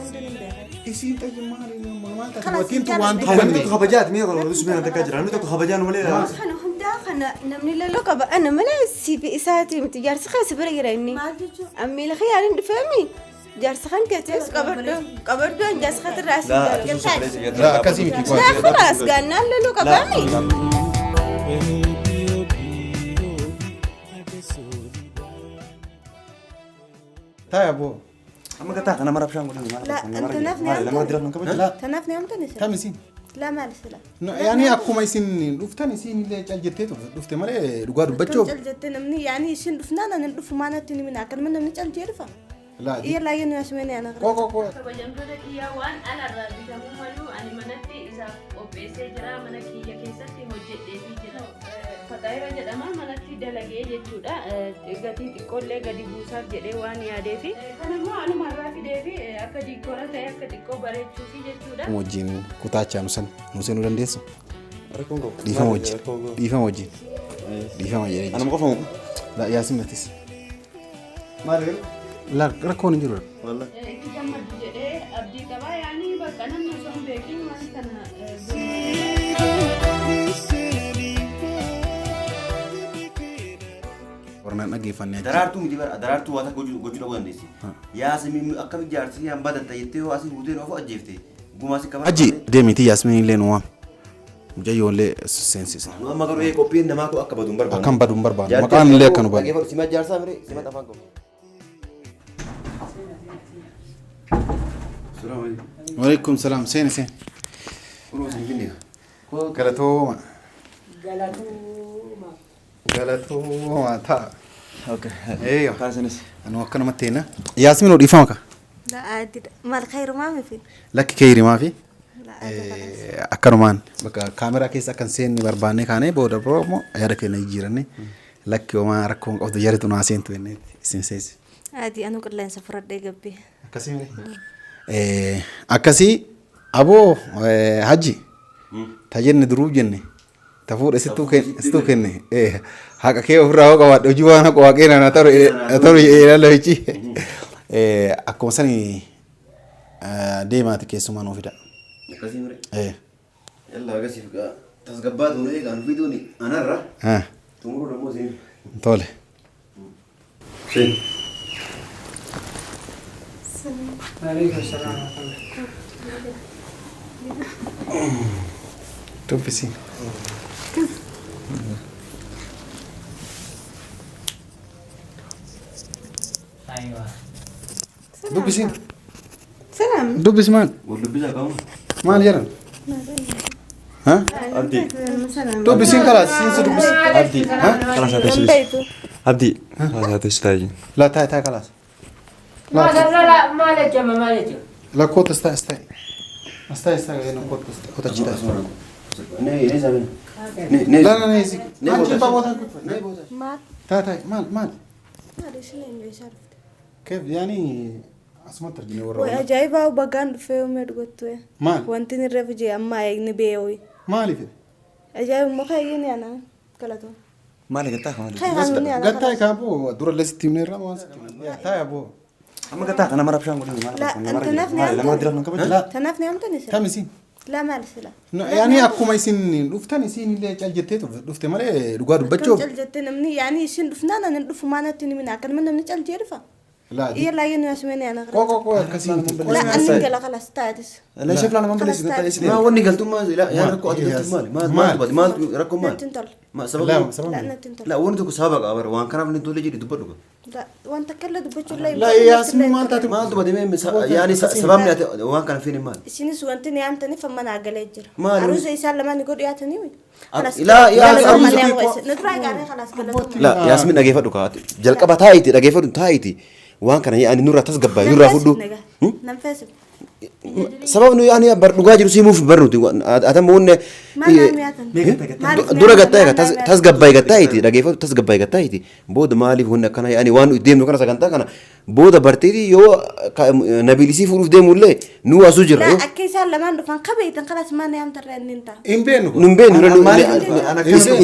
hundi ni beeka. Isiin xayyi maali maal taate? Kalas Watiin hin tun waan jaalladhe. Namni dubbanne. tokko kabajaati mee kana osoo mi'a takka jira. Namni tokko kabajaan malee. Kana hundaa kana namni loluu qaba. Ana malee siif isaati miti. Jaarsi kee si bira jira inni. Maal jechuun? Ammiila kee yaaliin dhufeemi. Jaarsi kan kee teessu qabadhu. Qabadhu an jaarsi kee irraa si jaalladha. Laa akkasii miti qofa. Laa khalaas gaannaan loluu qabaami. Taa'e aboo. Amma gataa kana mara bishaan godhani maal La tanaaf ni Nama dira kan kabaju. Laa Tanaaf ni amtan isin. tam isin. La maal sila? Yaani akkuma isin dhuftan isin illee cal jettee dhufte malee dhugaa dubbachuuf. Cal jettee namni yaani isin dhufnaan ani dhufu maanatti ni mina akkanuma namni cal jee dhufa. Laa Iyya laayyee nu asumeen yaana. qoo qoo qoo. Kabajamtoota kiyyaa waan alarraa bitamuu malu ani manatti isaaf qopheessee jira mana kiyya keessatti hojjedheefii jira. Faxaayira jedhama manatti dalagee jechuudha. Gatii xiqqoollee gadi buusaaf jedhee waan yaadeefi. Kan immoo anumarraa fideefi akka diikoora ta'e akka xiqqoo bareechuufi jechuudha. Wajjin kutaachaa nu san nu seenuu dandeessu. Rakkoon qabu. Dhiifama wajjin. Dhiifama wajjin. Dhiifama jedhee jira. Anuma qofa Laa yaasin matis. Maal garuu? Laa rakkoon hin jiru. Wallahi. Itti gammadu jedhee abdii qabaa yaani bakka namni osoo hin beekin waan kana Warnaan dhaggeeffannee achi. Daraartuu miti bara daraartuu waa takka gochuu gochuu dhabuu dandeessi. Yaasmin akkami jaarsi hambaa badatta jettee yoo asii fuutee ofu ajjeefte gumaa si qabaa. Aji deemiti Yaasmin illee nu waam. Mucayyoo illee seensisa. Nu amma garuu qophiin namaa koo akka badu hin barbaannu. Akkan badu hin barbaannu. Maqaan illee akka nu badu. Dhaggeeffadhu sima jaarsaa mire sima afaan qabu. Waalaikum salaam. Seeni seeni. Kunoo sin finne. Galatooma. Galatooma ta'a. Okay. Eeyyoo. Kaasinis. Anu akkanumatti eenna. Yaasmin dhiifama ka. La aadidha. Maal khayrumaa miti? Lakki kee hirimaa fi La aadidha. akkanumaan bakka kaameraa keessa akkan seenne barbaannee kaanee booda biroo immoo yaada keenya jijjiiranne lakki homaa rakkoo hin qabdu jaritu naa seentu jennee isin seesi. Adii anu qilleensa fudhadhee gabbee. Akkasii malee. Akkasii aboo hajji ta jenne duruu jenne ta fuudhe sittuu kenne haqa kee ofirraa hoo qabaadhe hojii waan haqa waaqee na taru jedhee akkuma sani deemaati keessumaa nuu fida. Akkasii mire. Yalla akkasiif gaa tasgabbaa tuun eegaa nu fiduuni anarra. Xumuruun ammoo siin. Tole. Seen. Waalaikum salaam. Dubbisi. Aywa. Dubbisi. Salaam. Dubbisi maal? Wal dubbisaa qabu. Maal jedhan? Ha? Abdii. Salaam. Dubbisiin kalaas siin si dubbisi. Abdii. Karaa isaa teessisi. Beektu. Abdii. Karaa isaa teessisi taa'ee. Laa taa'e taa'e kalaas. Maal jechama maal jechama? Lakkoota as taa'e as taa'e. As taa'e as taa'e lakkoota as taa'e. Kota achi taa'e. Ne ne sabe. Ne ne. La la ne si. Ne Anchi boota. baboota. Ne boota. Maal? Taa'e taa'e maal maal? Maal isin eenyu isaa dhufte? Keef yaani asumatti argine warra. Way ajaa'ibaa bagaan dhufee yommuu dhugattu. Maal? Wanti inni reefu jee amma eegni beeyoyi. Maaliif? Ajaa'iba immoo kaayyee ni ana galatoo. Maal gattaa kana? Kaayyee kan ni ana. Gattaa kaaboo durallee sitti himne irraa waan sitti himne. Taa'e aboo. Amma gataa kana mara bishaan godhani maal La tanaaf ni Nama dira kan kabaju. Laa Tanaaf ni amtan isin. tam isin. La maal sila? Yaani akkuma isin dhuftan isin illee cal jettee dhufte malee dhugaa Akkam dubbachuuf. cal jettee namni yaani isin dhufnaan ani dhufu maanatti ni mina akkanuma namni cal jee dhufa. Laa Iyya laayyee nu asumeen yaana. qoo qoo qoo akkasii miti. La ani gala kalas taatis. La ishee filaan nama balleessi gataa ishee. Maa wanni galtummaa yaa rakkoo ati galtu maali? Maal maal maal rakkoo maal? Natti hin tolle. Ma Laa sababa sababni. La natti hin tolle. La wanni tokko sababa qaba bara waan kanaaf inni tolee jedhi dubbadhu qaba. La wanta akka illee dubbachuu illee Laa yaasmin maal taate? Maaltu badee yaani sababni ati waan kana feene maali? Isinis wanti ni amtaniif amma naa galee jira. Maali? Aruusa isaan lamaan ni godhu dhiyaatanii mi? Ilaa yaa aruusa aruusa. La Yaasmin dhageeffadhu kaa'ati. Jalqaba taa'iiti dhageeffadhu taa'iiti. Waan kana yaani nurraa tasgabbaa nurraa fudhu. Nan feesif. Sababni yaani bar dhugaa jiru simuuf bar nuti atamma wanne Maal naa mi'aatan? Maaliif Dura mi'aatan? gattaa Maal naa mi'aatan? tasgabbaa'e gattaa'iti dhageeffatu tasgabbaa'e gattaa'iti booda maaliif wanni akkana yaani waan nuti deemnu kana sagantaa kana booda barteeti yoo nabilisii fuudhuuf deemullee nu asuu jirra Laa yoo akka isaan lamaan dhufan kabeeytan kalaas maal na yaamtarra inni hin ta'a. Hin beeknu. nu hin beeknu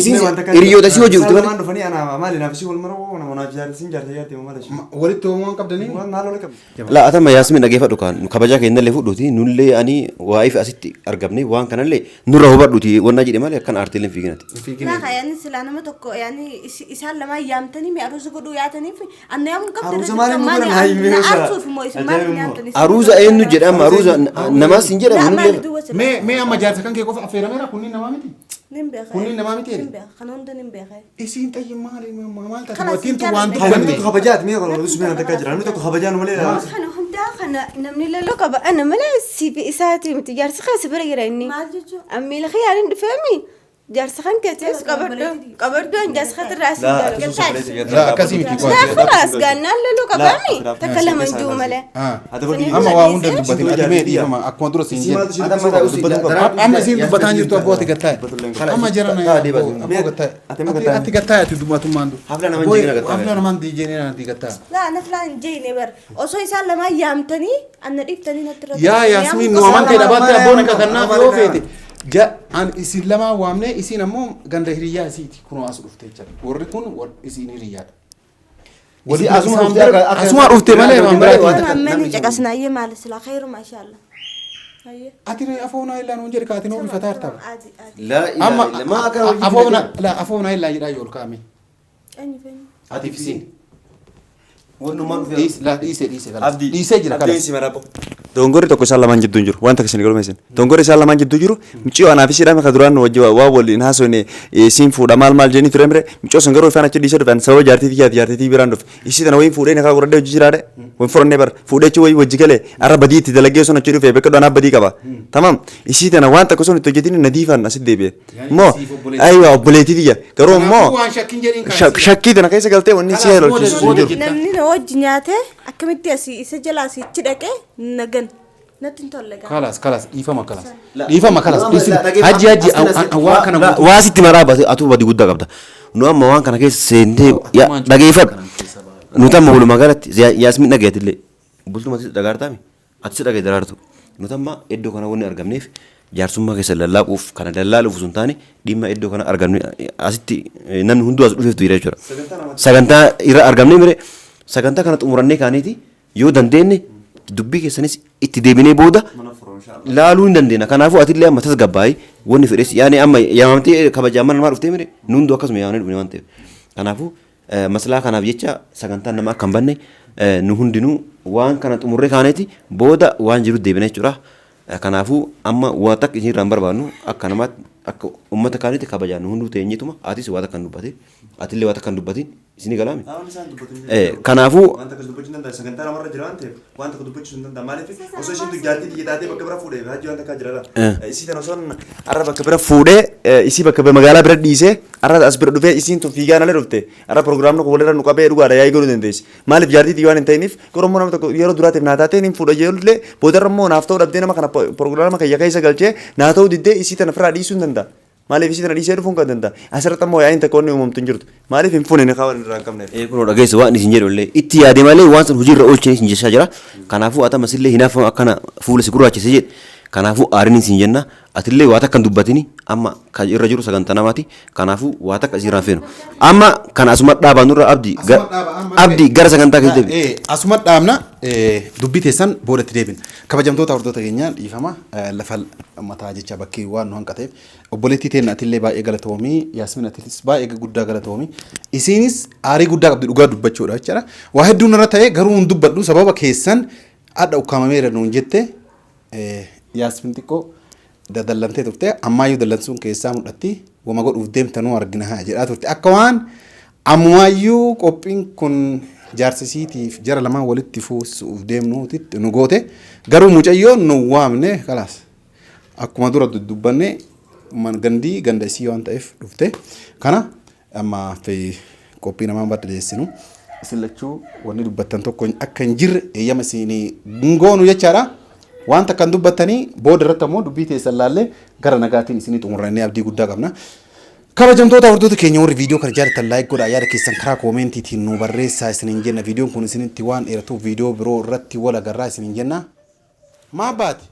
isin hiriyoota isii hojii dhufte malee Lamaan dhufanii ana maali naaf isii wal mara nama naaf jaartiin jaartee jaartee maal ishee. Walitti hoomuu qabdanii. Maal wal qabdi? Laa atama Yaasmin dhageeffadhu kaan nu kabajaa kennallee fudhuti nullee ani waa'ee asitti argamne waan kanallee nurra hubadhuti wannaa jedhe malee akkan aartiileen fiiginati. Laa kaa yaani silaa nama tokko yaani isaan lamaan yaamtanii mi aruusa godhuu yaataniif anna yaamuu qabdan. Aruusa maaliif nu godhan? Hayi mee Na osaa. aarsuuf immoo isin maaliif Ajaa'iba yaamtanii? Aruuza eenyu jedhama aruuza namaas hin jedhamu Laa nullee. maali duwwa silaa? Mee mee amma jaarsa kan kee qofa affeerameera kunniin namaa miti. Nin beeka. Kunniin namaa miti Nin beeka. Kana hunda nin beeka. Isiin xayyi maali maal taate? Kalaas Wattiin tun hin waan jaalladhe. Namni dubbanne. tokko kabajaati mee qola mee takka jira namni tokko kabajaa nu malee. Kana hundaa kana namni lalloo qaba. Ana malee siif isaati miti. Jaarsi kan si bira jira inni. Maal jechuun? Ammiila khiyaariin dhufeemi. Jaarsi kan keetis qabadhu. Qabadhu an jaarsi kan irraa si jala. Laa akkasii miti Laa khalaas gaannaan lalloo qabaami. Takka lama hin jiru malee. Amma waa hunda hin dubbatin ati mee dhiifama akkuma dura siin jedhe. Amma isiin dubbataan jirtu abboo ati gattaa'e. Amma jara na abboo gattaa'e. Ati gattaa'e ati dubbatummaan du. Hafla namaan jeeqina gattaa'e. Hafla namaan diijeenee ati gattaa'e. Laa ana filaan hin jeeyne bar. Osoo isaan lamaan yaamtanii anna dhiiftanii natti irra. Yaa Yaasmiin nu amantee dhabaatte abboon akka kannaaf yoo feete. Ja an isin lamaan waamne isiin ammoo ganda hiriyyaa isiiti kunoo as dhufte jechuudha. Warri kun isiin hiriyyaadha. Isii asuma dhuftee Asuma dhufte malee waan biraati. Ammani caqasnaayyee maali silaa khayru maashaallah. Hayyee. Ati afoonaa illaa nuun jedhe kaatinoo bifataa jirta. Adi adi. Laa Amma ilaaha illa maa akkana hojii afoona laa afoonaa illaa jedhaa yoo ol kaa'ame. Eenyu feenyu? Ati fi isiin. Wannummaan dhufee. Dhiise laa dhiise dhiise kalas. Abdii. Dhiisee jira Abdiin kalas. si maraabo. Dongorri tokko isaan lamaan jidduu hin jiru. Waan takka isin galmeessin. Dongorri isaan lamaan jidduu jiru. Mucayyoo anaa fi siidhaan ka duraan wajji waa waliin haasofne siin fuudha maal maal jennii ture mire mucayyoo sun garuu ifaan achi dhiisee dhufe ani sababa jaartii yaati jaartii biraan dhufe. Isii tana wayiin fuudhee nakaa godhadhee hojii jiraadhe. Wayin furannee bara fuudhee achi wayii wajji galee arra badii itti dalagee sun achi dhufe bakka anaa badii qaba. Tamaam isii tana waan takka sun itti hojjetin nadiifaan asitti deebi'e. Immoo siif obboleettii. ayiwa obboleettii tiyya garuu immoo Waan shakkiin jedhiin kaas. shakkii tana keessa galtee wanni si Kalaas booda helolchiisu hin booda jiru. jetta. Namni na wajji nyaate akkamitti asii isa jala asii ichi dhaqee nagan natti hin tolle gaa. Kalas kalas dhiifama kalas. Dhiifama kalas dhiisi. Hajji hajji waan kana guutuu. Waa sitti maraa baate atuu badii guddaa qabda. Nu amma waan kana keessa seentee dhageeffadhu. Nuti amma walumaa galatti Yaasmin dhagayeetillee bultuma ati dhagaartaami ati si dhagaye daraartu. Nuti amma iddoo kana wanni argamneef jaarsummaa keessa lallaaquuf kana lallaaluuf osoo hin taane dhimma iddoo kana argamne asitti namni hunduu as dhufeeftu jira jechuudha. Sagantaa irra argamnee mire sagantaa kana xumurannee kaaniiti yoo dandeenye dubbii keessanis itti deebinee booda laaluu hin dandeenya. Kanaafuu atillee amma tasgabbaa'ii wanni fedhes yaani amma yaamamtee kabajaa mana namaa dhuftee mire nu hunduu akkasuma yaamnee dhufne waan ta'eef. Kanaafuu maslaa kanaaf jecha sagantaan nama akka hin banne nu hundinuu waan kana xumurree kaaneeti booda waan jiru deebina jechuudha. Kanaafuu amma waa takka isin irraa hin barbaannu akka namaatti akka uummata kaanitti kabajaan nu hunduu teenyetuma atis waa takka hin dubbatin atillee waa takka hin dubbatin isinii galaame. Kanaafuu Waan takka dubbachuu hin danda'an sagantaa namarra jira waan ta'eef waan takka dubbachuu hin danda'an maaliif osoo isiin jaartii biyya taatee bakka bira fuudhee hajji waan takkaa jira laata. Isii tana osoo arra bakka bira fuudhee isii bakka magaalaa bira dhiisee arra as bira dhufee isiin tun fiigaa nalee dhufte arra proogiraamni kun walirra nu qabee dhugaadha yaa'ii godhuu dandeessi. Maaliif jaartii xiyyaa waan hin ta'iniif garuu immoo nama tokko yeroo duraatiif naa taatee niin fuudha jedhullee boodarra immoo naaf ta'uu dhabdee nama kana proogiraama kiyya keessa galchee naa ta'uu diddee isii tana ofirraa dhiisuu hin danda'a. Maaliif isii tana dhiisee dhufuun kan danda'a. Asirratti ammoo yaa'iin takka wanni uumamtu hin jirtu. Maaliif hin fuune ni kaawwan irraa hin qabneef. Kunoo dhageessa waan isin jedhu illee itti yaade malee waan san hojiirra oolchine isin jechaa jira. Kanaafuu ati ammas illee hinaaffama akkana fuula si gurraachise jedhe. Kanaafuu aariin isin jenna atillee waa takka hin dubbatini amma kan irra jiru sagantaa namaati. Kanaafuu waa takka isin irraa hin feenu. Amma kan asuma dhaabaa nurra abdii Asuma dhaaba, amma abdii gara sagantaa keessa deebi. Asuma dhaabna dubbii teessan boodatti deebina. Kabajamtoota hordoftoota keenyaa dhiifama lafa mataa jecha bakkee waan nu hanqateef obboleettii teenna atillee baay'ee galatoomii Yaasmin atilis baay'ee guddaa galatoomii isiinis aarii guddaa qabdi dhugaa dubbachuudha jechaadha. Waa hedduun irra ta'e garuu hin dubbadhu sababa keessan adda ukkaamameera nuun jette Yaasmin xiqqoo dadallantee turte ammaayyuu dallansuun keessaa mul'atti wama godhuuf deemtanuu argina haa jedhaa turte akka waan ammumaayyuu qophiin kun jaarsisiitiif jara lamaan walitti fuusuuf deemnuutitti nu goote garuu mucayyoon nu waamne kalaas akkuma dura dudubbanne man gandii ganda isii waan ta'eef dhufte kana amma fi qophii namaan badda isin lachuu wanni dubbattan tokko akka hin jirre eeyyama isinii goonu jechaadha. Waan takkan dubbattanii booda irratti ammoo dubbii teessan laallee gara nagaatiin isinii xumurrannee abdii guddaa qabna. Kabajamtoota hordoftoota keenya, warri viidiyoo kana jaallattan like godhaa, yaada keessan karaa koomentiitiin nu barreessaa isiniin jenna. Viidiyoon kun isinitti waan dheeratuuf viidiyoo biroo irratti wal agarraa isiniin jenna. Maa baate?